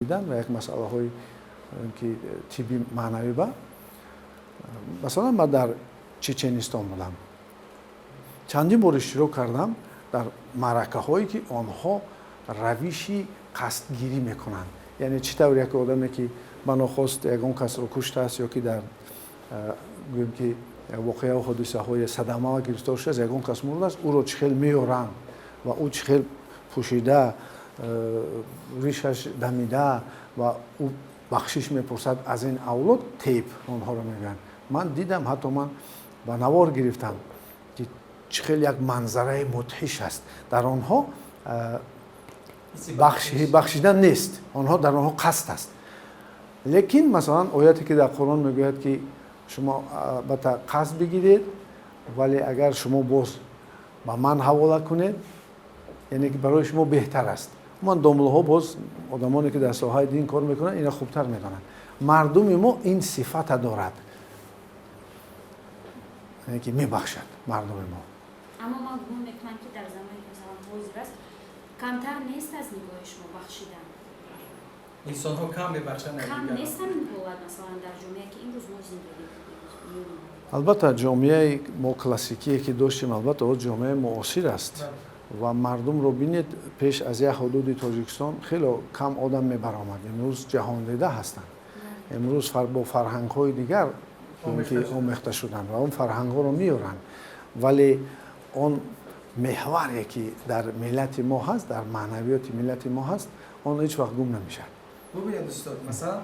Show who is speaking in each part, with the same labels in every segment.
Speaker 1: Дидан ва як масъалаҳои ки тибби маънавӣ ба, масалан, ман дар Чеченистон будам, чандин бор иштирок кардам дар маъракаҳое, ки онҳо равиши қасдгирӣ мекунанд. Яъне чӣ тавр як одаме, ки ба нохост ягон касро куштааст ё ки дар, гӯем ки, воқеаву ҳодисаҳои садама гирифтор шудааст, ягон кас мурдааст, ӯро чӣ хел меоранд ва ӯ чӣ хел пӯшида, ришаш дамида ва ӯ бахшиш мепурсад аз ин авлод, тейп онҳоро мегӯянд. Ман дидам, ҳатто ман ба навор гирифтам, ки чӣ хел як манзараи мудҳиш аст. Дар онҳо бахшидан нест, онҳо дар онҳо қасд аст. Лекин, масалан, ояте, ки дар Қуръон мегӯяд, ки шумо албатта қасд бигиред, вале агар шумо боз ба ман ҳавола кунед, яъне ки барои шумо беҳтар аст. Ман домулҳо, боз одамоне, ки дар соҳаи дин кор мекунанд, ина хубтар медонанд. Мардуми мо ин сифата дорад, яъне ки мебахшад мардуми мо.
Speaker 2: Аммо ман гумон мекунам, ки дар замоне, ки масалан ҳозир аст, камтар нест аз нигоҳи шумо бахшидан.
Speaker 3: Инсонҳо кам мебахшанд.
Speaker 2: Кам нест ҳамин ҳолат, масалан, дар ҷомеа, ки имрӯз мо зиндагӣ мекунем?
Speaker 1: Албатта, ҷомеаи мо классикие, ки доштем, албатта, о ҷомеаи муосир аст ва мардумро бинед, пеш аз як ҳудуди Тоҷикистон хело кам одам мебаромад. Имрӯз ҷаҳондида ҳастанд, имрӯз бо фарҳангҳои дигар ки омехта шуданд ва он фарҳангҳоро меоранд, вале он меҳваре, ки дар миллати мо ҳаст, дар маънавиёти миллати мо ҳаст, он ҳеҷ вақт гум намешавад.
Speaker 3: Бубинед, устод, масалан,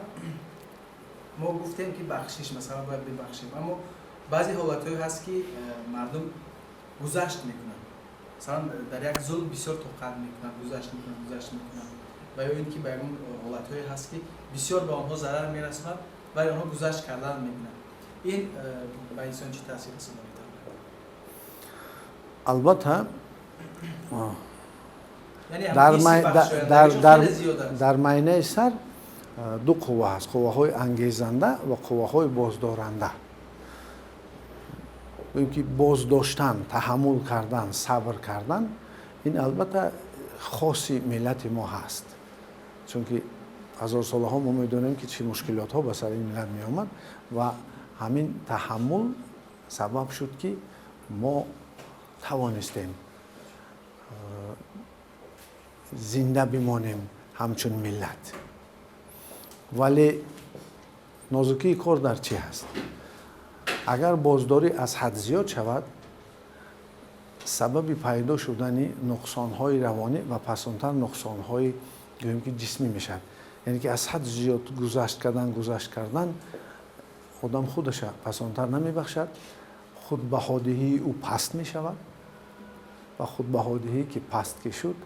Speaker 3: мо гуфтем, ки бахшиш, масалан, бояд бибахшем, аммо баъзе ҳолатҳое ҳаст, ки мардум гузашт мекунанд. Масалан, дар як зулм бисёр тоқат мекунанд, гузашт мекунанд, гузашт мекунанд ва ё ин ки ба ягон ҳолатҳое ҳаст, ки бисёр ба онҳо зарар мерасонад, вале онҳо гузашт кардан мебинанд. Ин ба инсон чӣ таъсир расонда метавонад?
Speaker 1: Албатта,
Speaker 3: Яъне ҳам ҳисси бахшояндагишон хеле зиёд аст.
Speaker 1: Дар майнаи сар ду қувва ҳаст: қувваҳои ангезанда ва қувваҳои боздоранда. Гӯем ки боздоштан, таҳаммул кардан, сабр кардан, ин албатта хоси миллати мо ҳаст, чунки ҳазорсолаҳо мо медонем, ки чӣ мушкилотҳо ба сари ин миллат меомад ва ҳамин таҳаммул сабаб шуд, ки мо тавонистем зинда бимонем ҳамчун миллат. Вале нозукии кор дар чӣ ҳаст? Агар боздорӣ аз ҳад зиёд шавад, сабаби пайдо шудани нуқсонҳои равонӣ ва пасонтар нуқсонҳои, гӯем ки, ҷисмӣ мешавад. Яъне ки аз ҳад зиёд гузашт кардан, гузашт кардан, одам худаша пасонтар намебахшад, худбаҳодиҳии ӯ паст мешавад ва худбаҳодиҳӣ ки паст ки шуд,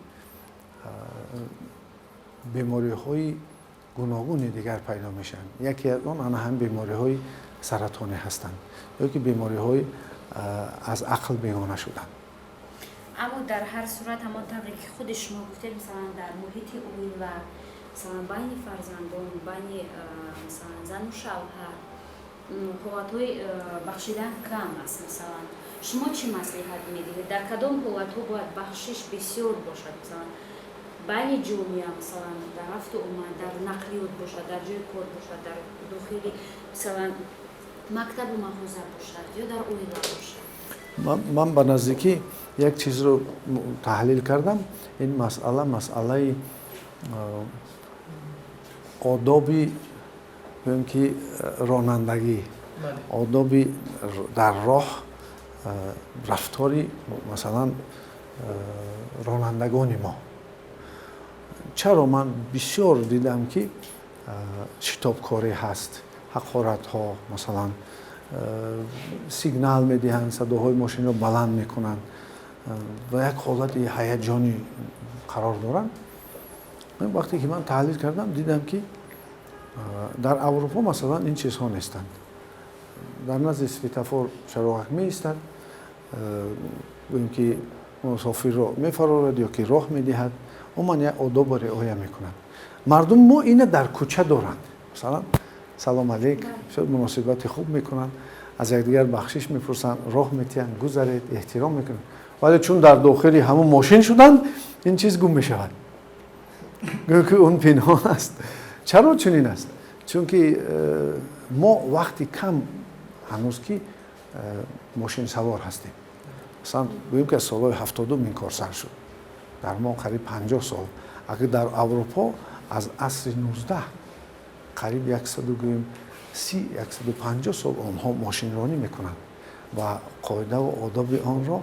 Speaker 1: бемориҳои гуногуни дигар пайдо мешаванд. Яке аз он ана ҳам бемориҳои саратонӣ ҳастанд ё ки бемориҳои аз ақл бегона шудан.
Speaker 2: Аммо дар ҳар сурат, ҳамон тавре ки худи шумо гуфтед, масалан, дар муҳити оила, масалан, байни фарзандон, байни, масалан, зану шавҳар ҳолатҳои бахшидан кам аст. Масалан, шумо чӣ маслиҳат медиҳед? Дар кадом ҳолатҳо бояд бахшиш бисёр бошад, масалан, байни ҷомеа, масалан, дар рафту омад, дар нақлиёт бошад, дар ҷои кор бошад, дар дохили, масалан, мактабу мағоза бошад ё дар оила бошад?
Speaker 1: Ман ба наздикӣ як чизро таҳлил кардам. Ин масъала масъалаи одоби, гӯем ки, ронандагӣ, одоби дар роҳ рафтори, масалан, ронандагони мо. Чаро ман бисёр дидам, ки шитобкорӣ ҳаст, ҳақоратҳо, масалан, сигнал медиҳанд, садоҳои мошинро баланд мекунанд ва як ҳолати ҳаяҷонӣ қарор доранд? Вақте ки ман таҳлил кардам, дидам, ки дар Аврупо, масалан, ин чизҳо нестанд. Дар назди светофор чароғак меистад, гӯем ки, мусофирро мефарорад ё ки роҳ медиҳад, умуман як одобро риоя мекунад. Мардуми мо ина дар кӯча доранд, масалан, салом алейк, муносибати хуб мекунанд, аз якдигар бахшиш мепурсанд, роҳ метиҳанд, гузаред, эҳтиром мекунанд. Вале чун дар дохили ҳамон мошин шуданд, ин чиз гум мешавад, гӯё ки он пинҳон аст. Чаро чунин аст? Чунки мо вақти кам ҳанӯз ки мошинсавор ҳастем. Масалан, гӯем ки аз солҳои 70-ум ин кор сар шуд, дар мо қариб 50 сол. Агар дар Аврупо аз асри 19 қариб яксаду, гӯем, 30, 150 сол онҳо мошинронӣ мекунанд ва қоидаву одоби онро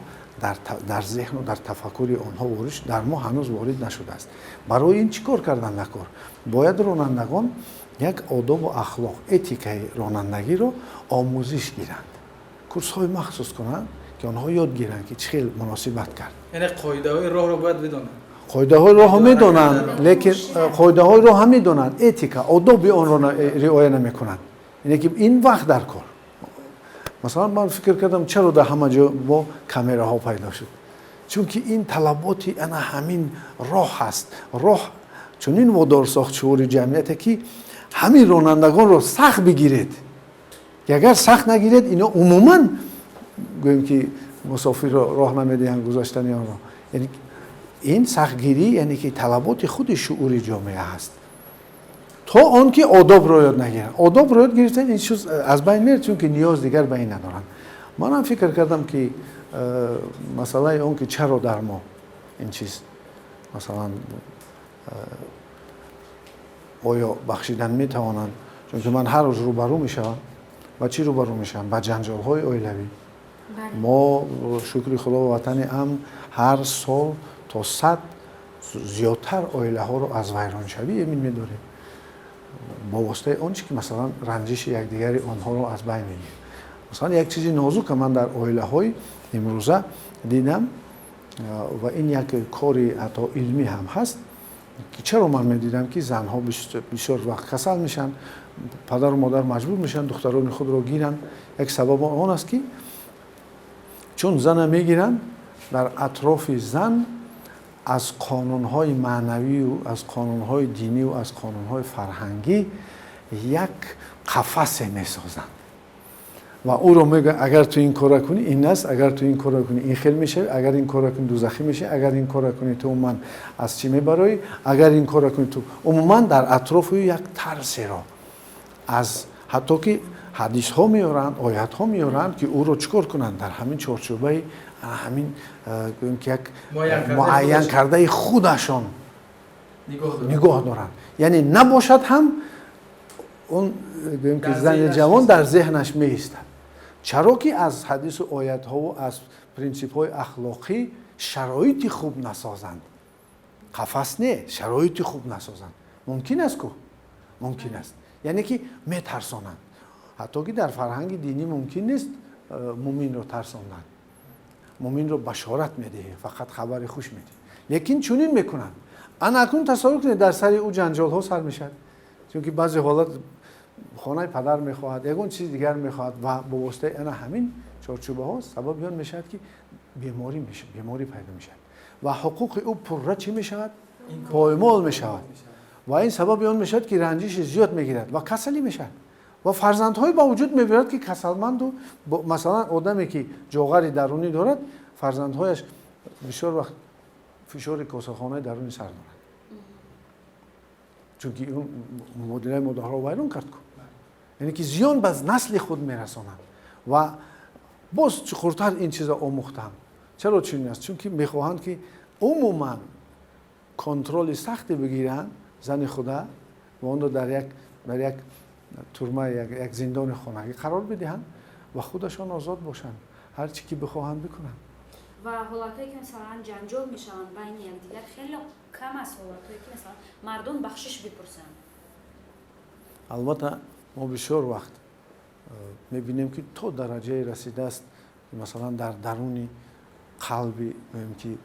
Speaker 1: дар зеҳну дар тафаккури онҳо ворид, дар мо ҳанӯз ворид нашудааст. Барои ин чӣ кор кардан накор? Бояд ронандагон як одобу ахлоқ, этикаи ронандагиро омӯзиш гиранд, курсҳои махсус кунанд, ки онҳо ёд гиранд, ки чӣ хел муносибат кард.
Speaker 3: Яъне қоидаҳои роҳро бояд бидонанд.
Speaker 1: Қоидаҳои роҳро медонанд, лекин қоидаҳои роҳ медонанд, этика, одоби онро риоя намекунанд. Яъне ки ин вақт дар кор. Масалан, ман фикр кардам, чаро дар ҳама ҷо мо камераҳо пайдо шуд? Чунки ин талаботи ана ҳамин роҳ ҳаст. Роҳ чунин водор сохт шуури ҷамъияте, ки ҳамин ронандагонро сахт бигиред, ки агар сахт нагиред, ино умуман, гӯем ки, мусофирро роҳ намедиҳанд гузаштани онро. Яъне ин сахтгирӣ, яъне ки талаботи худи шуури ҷомеа ҳаст, то он ки одобро ёд нагиранд. Одобро ёд гирифтан, ин чиз аз байн мерад, чунки ниёз дигар ба ин надоранд. Манам фикр кардам, ки масъалаи он ки чаро дар мо ин чиз, масалан, оё бахшидан метавонанд? Чунки ман ҳар рӯз рӯбарӯ мешавам. Ба чӣ рӯбарӯ мешавам? Ба ҷанҷолҳои оилавӣ. Мо, шукри Худо, ватани амн, ҳар сол то 100 зиёдтар оилаҳоро аз вайроншавӣ эмин медорем бо воситаи он чи ки, масалан, ранҷиши якдигари онҳоро аз байн мегирем. Масалан, як чизи нозука ман дар оилаҳои имрӯза дидам, ва ин як кори ҳатто илмӣ ҳам ҳаст, ки чаро ман медидам, ки занҳо бисёр вақт касал мешаванд, падару модар маҷбур мешаванд духтарони худро гиранд. Як сабаб он аст, ки чун зана мегиранд, дар атрофи зан аз қонунҳои маънавию аз қонунҳои динию аз қонунҳои фарҳангӣ як қафасе месозанд ва ӯро мегӯянд: агар ту ин корра кунӣ, ин аст, агар ту ин корра кунӣ, ин хел мешавӣ, агар ин корра кунӣ, дузахӣ мешавӣ, агар ин корра кунӣ, ту умуман аз чӣ мебароӣ, агар ин корра кунӣ, ту умуман. Дар атрофи ӯ як тарсеро аз ҳатто ки ҳадисҳо меоранд, оятҳо меоранд, ки ӯро чӣ кор кунанд, дар ҳамин чорчӯбаи ҳамин, гӯем ки, як муайян кардаи худашон нигоҳ доранд. Яъне набошад ҳам, он, гӯем ки, зани ҷавон дар зеҳнаш меистад. Чаро ки аз ҳадису оятҳову аз принсипҳои ахлоқӣ шароити хуб насозанд? Қафас не, шароити хуб насозанд. Мумкин аст ку, мумкин аст. Яъне ки метарсонанд, ҳатто ки дар фарҳанги динӣ мумкин нест муминро тарсондан. Муминро башорат медиҳӣ, фақат хабари хуш медиҳӣ, лекин чунин мекунанд. Ана акнун тасаввур кунед, дар сари ӯ ҷанҷолҳо сар мешавад, чунки баъзе ҳолат хонаи падар мехоҳад, ягон чизи дигар мехоҳад ва бо воситаи ана ҳамин чорчӯбаҳо сабаби он мешавад, ки беморӣ беморӣ пайдо мешавад ва ҳуқуқи ӯ пурра чӣ мешавад? Поймол мешавад. Ва ин сабаби он мешавад, ки ранҷиши зиёд мегирад ва касалӣ мешавад ва фарзандҳое ба вуҷуд мебиёрад, ки касалманду. Масалан, одаме ки ҷоғари дарунӣ дорад, фарзандҳояш бисёр вақт фишори косахонаи даруни сар дорад, чунки он мубодилаи моддаҳоро вайрон кард ку. Яъне ки зиён ба насли худ мерасонад. Ва боз чуқуртар ин чиза омӯхтам, чаро чунин аст. Чунки мехоҳанд, ки умуман контроли сахте бигиранд зани худа ва онро дар як турма, як зиндони хонагӣ қарор бидиҳанд ва худашон озод бошанд, ҳар чӣ ки бихоҳанд, бикунанд.
Speaker 2: Ва ҳолатҳое ки, масалан, ҷанҷол мешаванд байни якдигар, хеле кам аст ҳолатҳое ки, масалан, мардон бахшиш бипурсанд.
Speaker 1: Албатта, мо бисёр вақт мебинем, ки то дараҷае расидааст, масалан, дар даруни қалби, гӯем ки,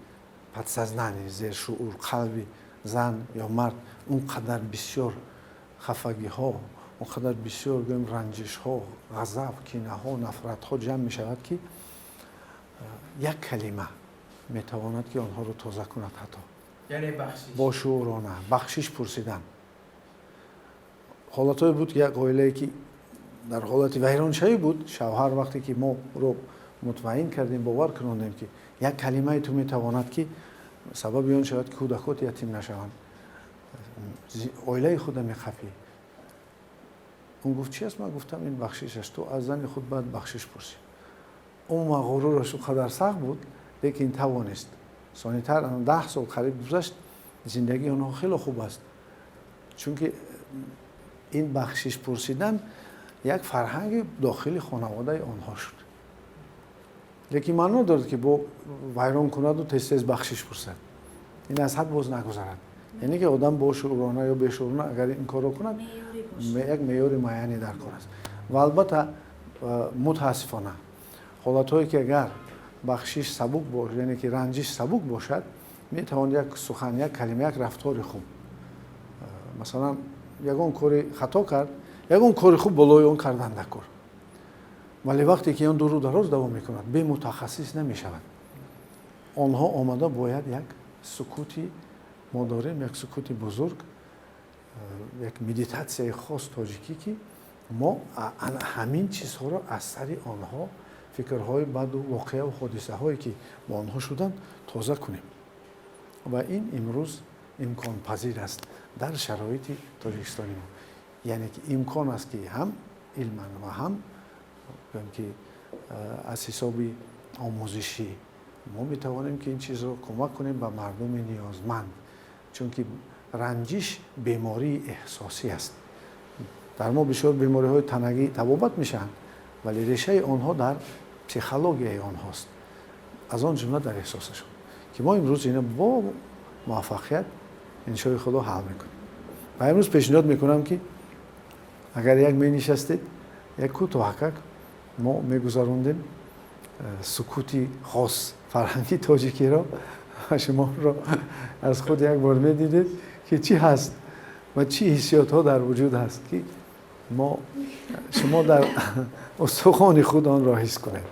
Speaker 1: подсознание, зершуур, қалби зан ё мард он қадар бисёр хафагиҳо, он қадар бисёр, гӯем, ранҷишҳо, ғазаб, кинаҳо, нафратҳо ҷамъ мешавад, ки як калима метавонад, ки онҳоро тоза кунад ҳатто. Бошуурона бахшиш пурсидан. Ҳолатҳое буд, ки як оилае ки дар ҳолати вайроншавӣ буд, шавҳар, вақте ки моро мутмаин кардем, бовар кунондем, ки як калимаи ту метавонад, ки сабаби он шавад, ки кӯдакот ятим нашаванд. Оилаи худа мехафӣ. Он гуфт: «Чи аст?» Ман гуфтам: «Ин бахшиш аст, ту аз зани худ бояд бахшиш пурсӣ». Умуман ғурураш он қадар сахт буд, лекин тавонист. Сонитар 10 сол қариб гузашт, зиндагии онҳо хеле хуб аст, чунки ин бахшиш пурсидан як фарҳанги дохили хонаводаи онҳо шуд. Лекин маъно дорад, ки бо вайрон кунаду тез тез бахшиш пурсад, ин аз ҳад боз нагузарад. Яъне ки одам бошуурона ё бешуурона агар ин корро кунад, як меъёри муайяне дар кор аст. Ва албатта, мутаассифона, ҳолатҳое ки агар бахшиш сабук бош, яъне ки ранҷиш сабук бошад, метавон як сухан, як калима, як рафтори хуб, масалан, ягон кори хато кард, ягон кори хуб болои он кардан даркор. Вале вақте ки он дуру дароз давом мекунад, бемутахассис намешавад. Онҳо омада бояд як сукути, мо дорем як сукути бузург, як медитатсияи хос тоҷикӣ, ки мо ҳамин чизҳоро аз сари онҳо, фикрҳои баду воқеаву ҳодисаҳое, ки бо онҳо шуданд, тоза кунем. Ва ин имрӯз имконпазир аст дар шароити Тоҷикистони мо. Яъне ки имкон аст, ки ҳам илман ва ҳам ки аз ҳисоби омӯзишӣ мо метавонем, ки ин чизро кӯмак кунем ба мардуми ниёзманд, чунки ранҷиш бемории эҳсосӣ аст. Дар мо бисёр бемориҳои танагӣ табобат мешаванд, вале решаи онҳо дар психологияи онҳост, аз он ҷумла дар эҳсосашон, ки мо имрӯз ина бо муваффақият, иншои Худо, ҳал мекунем. Ва имрӯз пешниҳод мекунам, ки агар як менишастед, як кӯтоҳакак мо мегузарондем сукути хос фарҳанги тоҷикиро ва шуморо аз худ як бор медидед, ки чӣ ҳаст ва чӣ ҳиссиётҳо дар вуҷуд ҳаст, ки мо шумо дар устухони худ онро ҳис кунед.